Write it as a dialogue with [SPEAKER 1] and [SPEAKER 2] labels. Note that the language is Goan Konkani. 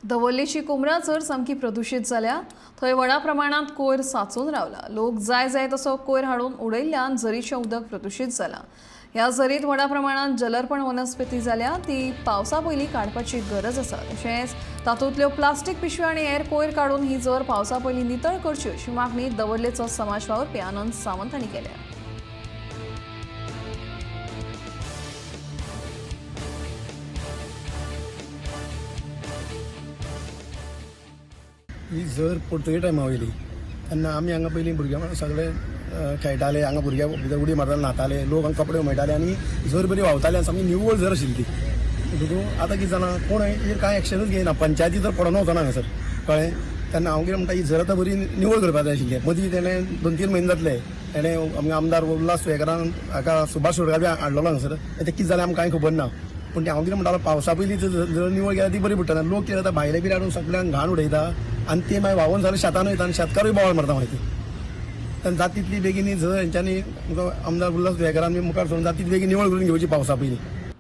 [SPEAKER 1] दवर्लेची कुमरा झर सामकी प्रदुशीत जाल्या. थंय व्हडा प्रमाणांत कोयर साचून रावला. लोक जाय जाय तसो कोयर हाडून उडयल्ल्यान झरीचें उदक प्रदुशीत जालां. ह्या झरीत व्हडा प्रमाणांत जलर्पण वनस्पती जाल्या, ती पावसा पयलीं काडपाची गरज आसा. तशेंच तातूंतल्यो प्लास्टीक पिशव्यो आनी हेर कोयर काडून ही झर पावसा पयलीं नितळ करची अशी मागणी दवर्लेचो समाज वावुरपी आनंद सावंत हांणी केल्या.
[SPEAKER 2] ही झर पोर्तुगेज टायमा वयली तेन्ना आमी हांगा पयलीं भुरग्यां सगळे खेळटाले. हांगा भुरग्यां भितर उडी मारताले, न्हाताले, लोक हांगा कपडे उमळटाले आनी झर बरी व्हांवताली आनी सामकी निवळ झर आशिल्ली ती. म्हणटकूच आतां कितें जालां, कोण हेजेर कांय एक्शनूच घेयना. पंचायती तर पडोन वचना हांगासर, कळ्ळें. तेन्ना हांव कितें म्हणटा, ही झर आतां बरी निवळ करपाक जाय आशिल्ली. मदीं तेणें 2-3 म्हयने जातले, तेणें आमगे आमदार उल्हास तुयेंकारान हाका सुभाष शिरोडकार बी हाडलेलो हांगासर. तें कितें जालें आमकां कांय खबर ना. पूण तें हांव कितें म्हणटालो, पावसा पयलीं जर निवळ केल्यार ती बरी पडटली. लोक कितें जाता, भायले बी हाडून सगळ्यांक घाण उडयता आनी ते मागीर व्हांवून सगळे शेतान वयता आनी शेतकारूय बोवाळ मारता मागीर. तेन्ना जाता तितली बेगीन ही झर हेंच्यांनी आमदार उल्हास तुयेंकारान बी मुखार सरून जाता तितली बेगीन निवळ करून घेवची पावसा पयलीं.